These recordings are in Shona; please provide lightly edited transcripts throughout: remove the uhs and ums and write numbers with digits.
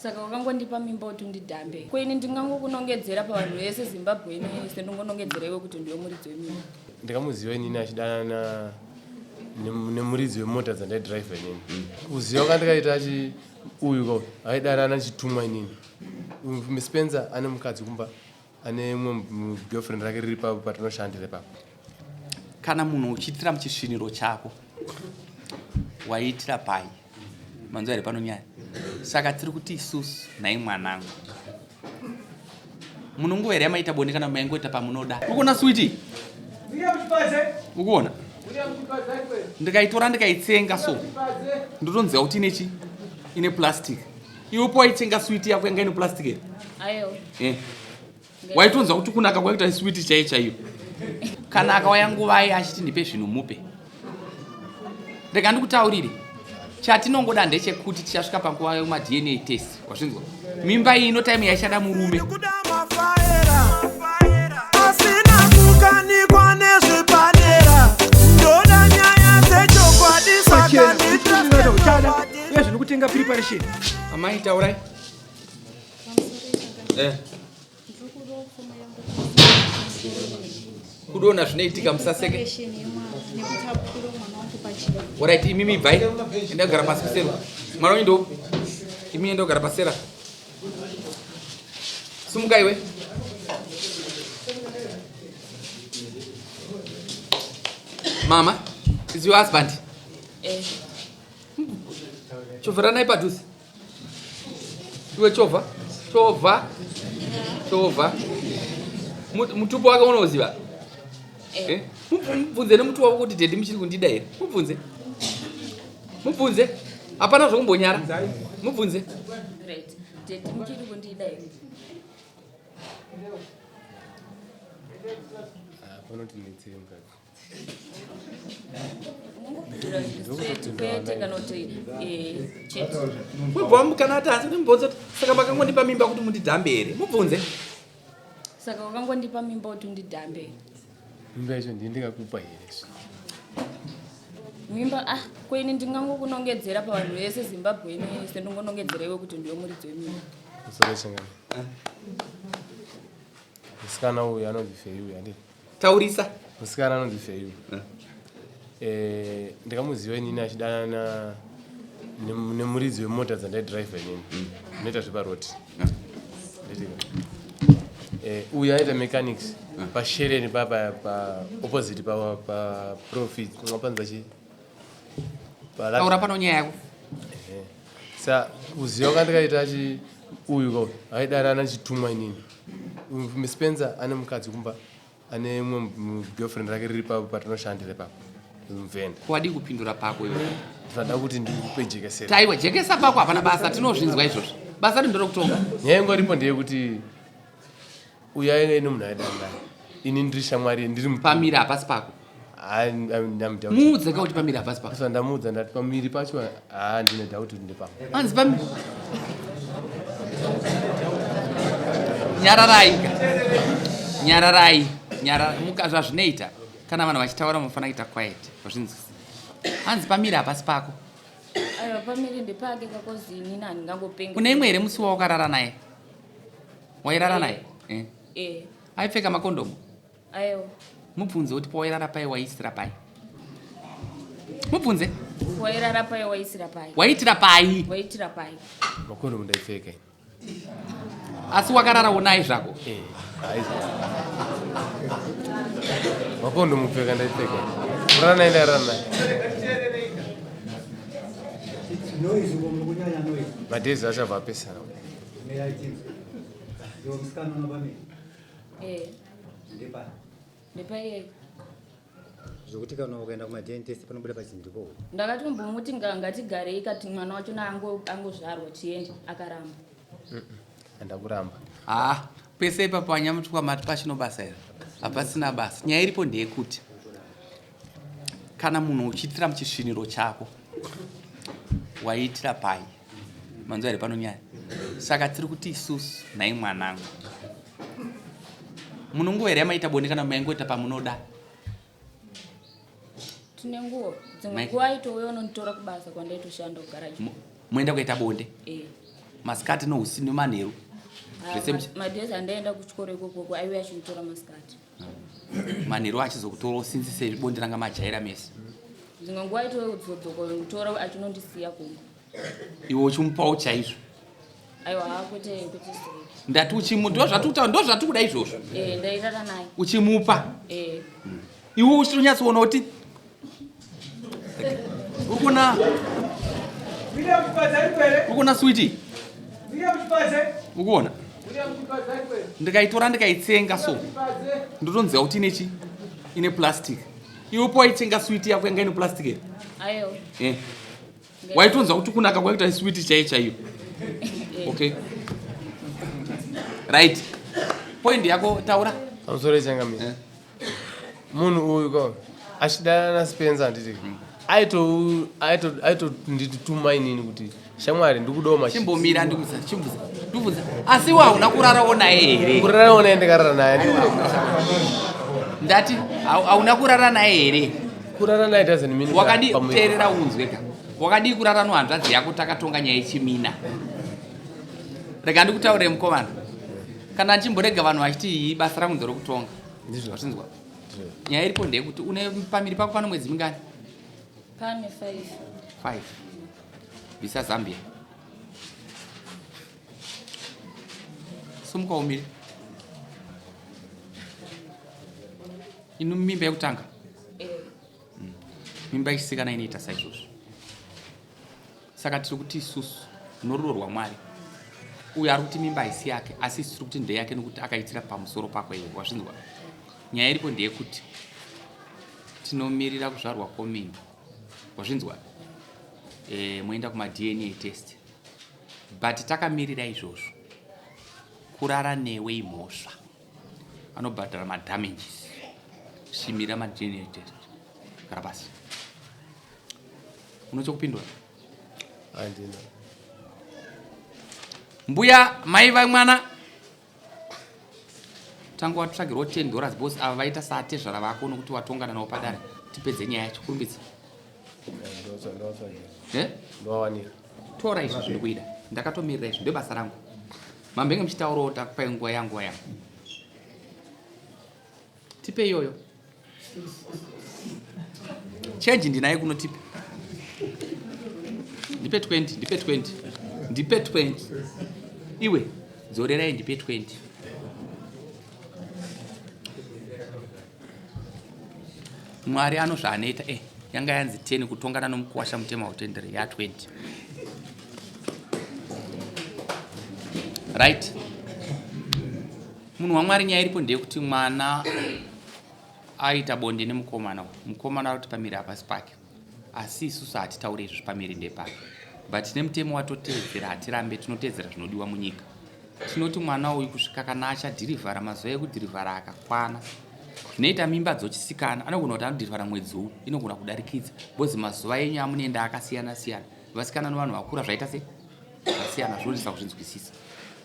Saka wakangondipa mimba kuti undidhambe. Ko ini ndingangokunongedzera pavanhu vese Zimbabwe ino yese ndongonongedzera iwe kuti ndiwe muridzi wemimba. Ndakamuziva inini achidanana nemuridzi wemota dzandaidriver inini. Kuziva kwandikaita achi uyu ko aidanana achitumwa inini. Spencer ane mukadzi kumba ane mumwe girlfriend rake riri papo patinoshandira ipapo. Kana munhu uchiitira muchisviniro chako waiitira pai? Manzwa here pano nyaya? Saka tiri kuti isusu nhai mwanangu. Munonguva here yamaita bonde kana maingoita pamunoda? Ukuona sweetie? Ukuona? Ndikaitora ndikaitsenga so. Ndotonzwa kuti ine chi? Ine plastic. Iwe powaitsenga sweetie yako yanga ine plastic here? Ayo. Eh. Waitonzwa kuti kunaka kwaita sweetie chaiyo chaiyo. Kana akauya nguvai achiti ndipe zvinhu mupe. Rega ndikutaurire. Chatinongoda ndechekuti tichasvika panguva yema DNA test. Wazvinzwa? Mimba iyi ino time yaichada murume. Asina kukanikwa nezvepadera. Ndoda nyaya dzechokwadi saka ndichada. Uye zvino kutenga preparation. Amai taurai. Eh. Kudoona zvinoitika musaseke. Orit imimi ibvai. Enda kugara pasi kusero. Mwana wenyu ndo. Imi enda kugara pasera. Sumuka iwe. Mama, is your husband? Eh. Chovheranai padhuze. Iwe chovha. Chovha. Chovha. Mutupo wake unoziva? Eh. eh? Mubvunze nemutu wako kuti daddy muchiri kundida here? Mubvunze. Mubvunze. Hapana zvokumbonyara. Mubvunze. Right. Daddy muchiri kundida here? Ah, panotinetsei mukadzi. Mubva kana ati hanzi ndimubvunze kuti saka makangondipa mimba kuti mundidhambe here? Mubvunze. Saka wakangondipa mimba kuti undidhambe. Mimba yacho ndiye ndikakupa here? Mimba ah ko ini ndingangokunongedzera pavanhu vese Zimbabwe ino yese ndongonongedzera iwe kuti ndiwe muridzi wemimba. Musoro changana. Musikana uyu anonzi Fei uyu handiti? Taurisa. Musikana anonzi Fei uyu. Eh. Eh, ndakamuziva inini achidanana nemuridzi wemota dzandaidriver inini. Inoita zveparoti. Eh, uyu aita mechanics pashereni papa pa opposite pa pa profit panza chi taura pano nyaya yako sa kuziva kwandikaita achi uyu ko aidanana chitumwa inini Spencer ane mukadzi kumba ane mumwe girlfriend rake riri papo patinoshandira ipapo muvhenda wadii kupindura pako iwe ndinoda kuti ndikupe jekesera taiwa jekesa pako hapana basa tinozvinzwa izvozvo basa rindoro kutonga nyaya ingoripo ndeyekuti uyu ainge ine munhu aidana naye ini ndiri shamwari ndiri pamiri hapasi pako muudze ka kuti pamiri hapasi pako so ndamuudza ndati pamiri pacho haa ndine doubt kuti ndepako anzi pamiri nyararai ka nyararai nyarara muka zvazvinoita kana vanhu vachitaura munofanira kuita quiet vazvinzwisa hanzi pamiri hapasi pako aiwa pamiri ndepake kakozi inini handingangopenga une imwe here musi wawakarara naye wairara naye eh. Eh. Aipfeka makondomu? Aiwa. Mubvunze kuti pawairara pai waiisira pai. Mubvunze. Wairara pai waiisira pai. Waiitira pai. Waiitira pai. Makondomu ndaipfeka ini. Asi wakararawo naye zvako? Eh, makondomu kupfeka ndaipfeka. Kurara naye ndairara naye. Madhezi achabva apesana. Eh. Ndepaiye. Zvekuti kana ukaenda kumaDNA test panobuda pachinzi ndipo. Ndakatombomuti ngatigarei kati mwana wacho angozvarwa tiende akaramba. Andakuramba. Ah, pese ipapo anyamutukwa mati pachino basa here? Hapasina basa. Nyaya iripo ndeyekuti kana munhu uchiitira muchisviniro chako waiitira pai? Manzwa here pano nyaya? Saka tiri kuti isusu nhai mwanangu. Munonguva here yamaita bonde kana maingoita pamunoda? Tine nguva. Dzimwe nguva aitouya unonditora kubasa kwandaitoshanda kugaraji. Moenda kuita bonde? Eh. Masikati nousi nemanheru. Zvese madays andaenda kuchikoro ikokoko aiuya achinditora masikati. Manheru achizokutora usinzi sebonde ranga majaira mese. Dzimwe nguva aitozodzoka achinondisiya kumba. Iwe uchimupawo chaizvo. Aiwa kwete kwete. Ndati uchimu ndozvatikuta ndozvatikuda izvozvo. Eh ndairara naye. Uchimupa. Eh. Iwe uchitonyatsoona kuti Ukuna Ukuna sweetie. Ukuona? Ndikaitora ndikaitsenga so. Ndotonzwa kuti ine chi? Ine plastic. Iwe powaitsenga sweetie yako yanga ine plastic here? Ayo. Eh. Waitonzwa kuti kunaka kwaita sweetie chaiyo chaiyo. Eh. Okay. Right. Point yako taura. Pamusoro changamire. Eh. Munhu uyu ko achidanana naSpencer handiti aitondituma inini kuti shamwari ndikudawo machi Chimbomira ndikubvunza, chimbubvunza, ndikubvunza. Asi iwe hauna kurarawo naye here? Kurarawo naye ndikarara naye. Ndati hauna kurara naye here? Kurara naye doesn't mean Wakadii kuteerera unzwe ka. Wakadii kurara nohanzvadzi yako takatonga nyaya yechimina. Rega ndikutaurire mukomana. Kana ndichimborega vanhu vachiti iyi basa rangu nderokutonga. Ndizvo. Nyaya iripo ndeyekuti une pamiri pako pano mwedzi mingani? Pane 5. 5. Bvisa Zambia. Sumuka umire. Ino mimba yekutanga? Eh. Mimba yechisikana inoita saizvozvo. Saka tiri kuti isusu norudo rwaMwari uyo ari kuti mimba haisi yake asi isu tiri kuti ndeyake nokuti akaitira pamusoro pako iwe wazvinzwa. Nyaya iripo ndeyekuti tinomirira kuzvarwa kwomimba wazvinzwa e, moenda kumaDNA test but takamirira izvozvo kurara newe imhosva anobhadhara madamages chimira maDNA test gara pasi. Unochokupindura? Handina. Mbuya mai vamwana tanga watsvagirwa 10 dollars boss ava vaita saatezvara vako nokuti watongana navo padare tipedze nyaya yacho kurumbidza. Eh? Ndowawanira. Tora izvi zvindikuida. Ndakatomirira izvi ndobasa rangu. Mambenge muchitaurawo takupai nguva yangu yangu. Tipe iyoyo. Change ndinaye kuno tipe. Ndipe 20, ndipe 20. Ndipe 20. Iwe dzorerai ndipe 20. Mwari anozvaanoita eh yanga yanzi 10 kutongana nomukuwasha mutema utendere ya 20. Right. Munhu waMwari nyaya iripo ndeyekuti mwana aita bonde nemukomana uyu. Mukomana ari kuti pamiri hapasi pake. Asi isusu hatitaure izvo pamiri ndepake. But tine mutemo watoteedzera hatirambe tinoteedzera zvinodiwa munyika. Tinoti mwana uyu kusvika kana achadhirivhara mazuva ekudhirivhara akakwana. Zvinoita mimba dzochisikana anogona kuti anodhirivhara mwedzi uyu inogona kudarikidza because mazuva enyu amunoenda akasiyana siyana. Vasikana nevanhu vakura zvaita sei? Zvasiyana zvinonetsa kuzvinzwisisa.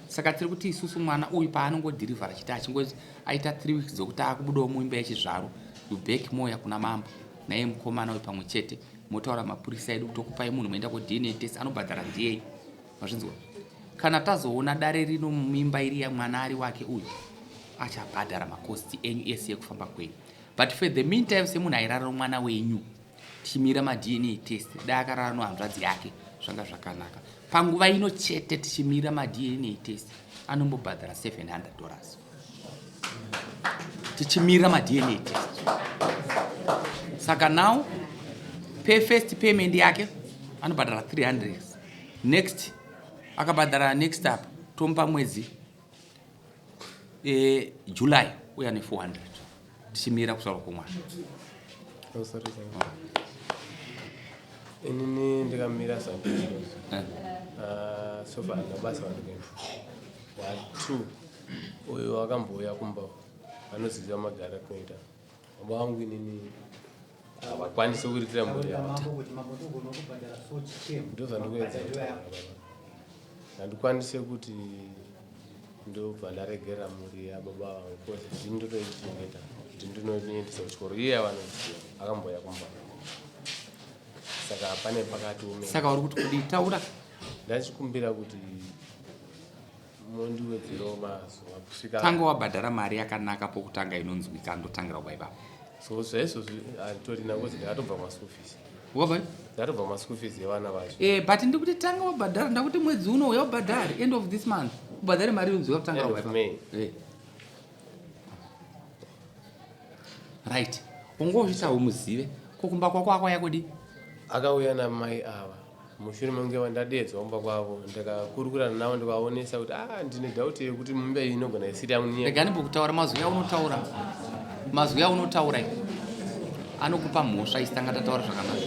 Saka tiri kuti isusu mwana uyu paanongodhirivhara chete achingoti aita 3 weeks dzokuti akubudawo muimba yechizvaro you back moya kuna mambo naiye mukomana uyu pamwe chete motaura mapurisa edu tokupai munhu moenda kuDNA test anobhadhara ndiyei mazvinzwa kana tazoona dare rino mimba iri yamwana ari wake uyu achabhadhara makosti enyu ese ekufamba kwenyu but for the meantime semunhu airara nomwana wenyu tichimira maDNA test dai akarara nohanzvadzi yake zvanga zvakanaka panguva ino chete tichimira maDNA test anombobhadhara 700 dollars tichimira maDNA test saka now pay first payment yake anobhadhara 300 next akabhadhara next up tomupa mwedzi e, July uya ne 400 tichimira kuzvarwa kwomwana. Oh, sorry, sorry. Inini ndikamira something. Eh. So far ndabasa vanhu one two uyo akambouya kumba anoziva magara kunoita baba vangu inini havakwanisi kuritira mhuri yavo. Ndozvandikuedza kutaura baba. Handikwanise kuti ndobva ndaregera mhuri yababa vangu because ndini ndotoichengeta kuti ndinoendesa kuchikoro iye avanoziva akambouya kumba saka pane pakati ume Saka uri kuti kudii? Taura. Ndachikumbira kuti Mondiwedzerawo mazuva kusvika Tanga wabhadhara mari yakanaka pokutanga inonzwika ndotangira kubva ipapo. So zvaizvozvi handitorina ngozi ndakatobva maschool fees. Wakabva? Ndakatobva maschool fees evana vacho. Eh, but ndikuti tanga wabhadhara ndakuti mwedzi uno uya ubhadhare end of this month. Ubhadhare mari inonzwika kutangira End kubva of ipapo. May. Eh. Right. Ungozvita umuzive. Ko kumba kwako akauya kudi? Akauya namai ava mushure mekunge vandadeedzwa kumba kwavo ndikakurukurana navo ndikaonesa kuti ah ndine doubt yekuti mimba iyi inogona isiri yangu niye Rega ndimbokuta mazwi aunotaura. Mazwi aunotaura iyi anokupa mhosva isi tanga tataura zvakanaka.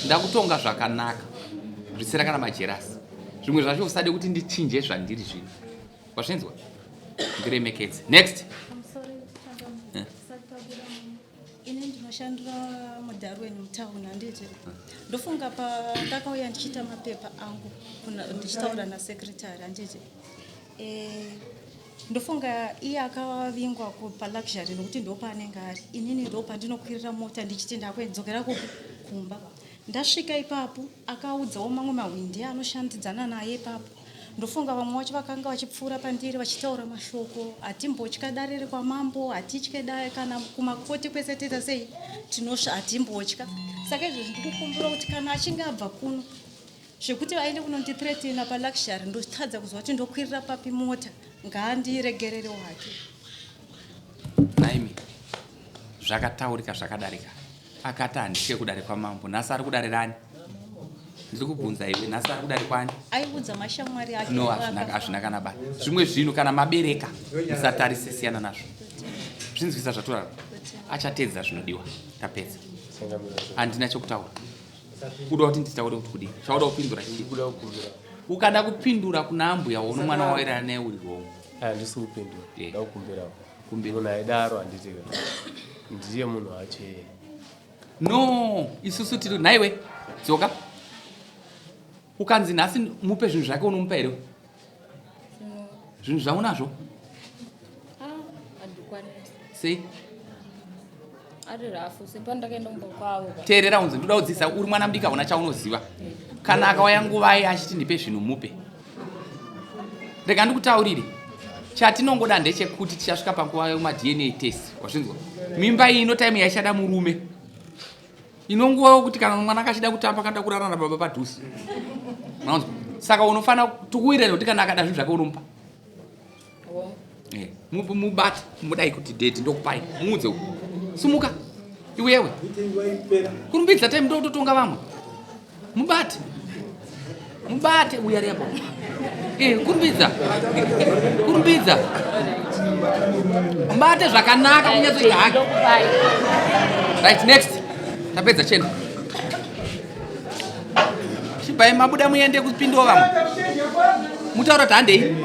Ndakutonga zvakanaka. Zvisina kana majerasi. Zvimwe zvacho usade kuti ndichinje zvandiri zvino. Wazvinzwa? Ndiremekedze. Next. Pamusoro ini ndinoshandira muDarwin mutown, handiti? Ndofunga pandakauya ndichiita mapepa angu ndichitaura nasecretary, handiti? Ndofunga iye akavingwa paLuxury nokuti ndopaanenge ari. Inini ndopandinokwirira mota ndichiti ndakudzokera kupi? Kumba. Ndasvika ipapo akaudzawo mamwe mahwindi anoshandidzana naye ipapo. Ndofunga vamwe vacho vakanga vachipfuura pandiri vachitaura mashoko, hatimbotya dare rekwamambo, hatitye dare kana kumakoti kwese, toita sei, tinosva, hatimbotya. Saka izvozvi ndikukumbira kuti kana achinge abva kuno zvekuti aende kunondithreatina paLuxury, ndotadza kuziva kuti ndokwirira papi mota, ngaandiregererewo hake. Naimi zvakataurika zvakadarika. Akati handitye kudare kwamambo. Nhasi ari kudare rani? Ndiri kubvunza iwe, nhasi ari kudare kwani? Aiudza mashamwari ake. No, hazvina kana basa. Zvimwe zvinhu kana mabereka musatarise, siyana nazvo. Zvinzwisa zvatorara. Achatedza zvinodiwa. Tapedza. Handina chokutaura. Uda kuti nditaure kuti kudii? Chauda kupindura chii? Kuda kukumbira. Ukada kupindura kuna ambuya wono mwana wawairana naye uri wrong. Handisi kupindura. Eh. Nda kukumbirawo. Kumbira. Munhu aidaro handiti ka ndiye munhu wacho iye. No, isusu tiri nhaiwe. Dzoka. Ukanzi nhasi mupe zvinhu zvake unomupa here? Zvinhu zvaunazvo? Ah, handikwanisi. Sei? Ari rafu sepandakaenda kumba kwavo ka. Teerera unzi ndoda kudzidzisa uri mwana mudiki hauna chaunoziva. Kana akauya nguvai achiti ndipe zvinhu mupe. Rega ndikutaurire. Chatinongoda ndechekuti tichasvika panguva yema DNA test. Wazvinzwa? Mimba iyi ino time yaichada murume. Inonguva yokuti kana mwana akachida kutamba kana kurara nababa padhuze. Unaonzwa? Saka unofana tukuwirira kuti kana akada zvinhu zvake unomupa. Mubate mudai kuti date ndokupai. Muudze uku. Sumuka. Iwewe. Kurumbidza time ndototonga vamwe. Mubate. Mubate uya repo. Kurumbidza. Kurumbidza. Mubate zvakanaka kunyatsoita hake. Right, next. Tapedza chena. Chibai mabuda muende kupindawo vamwe. Mutaura kuti handei.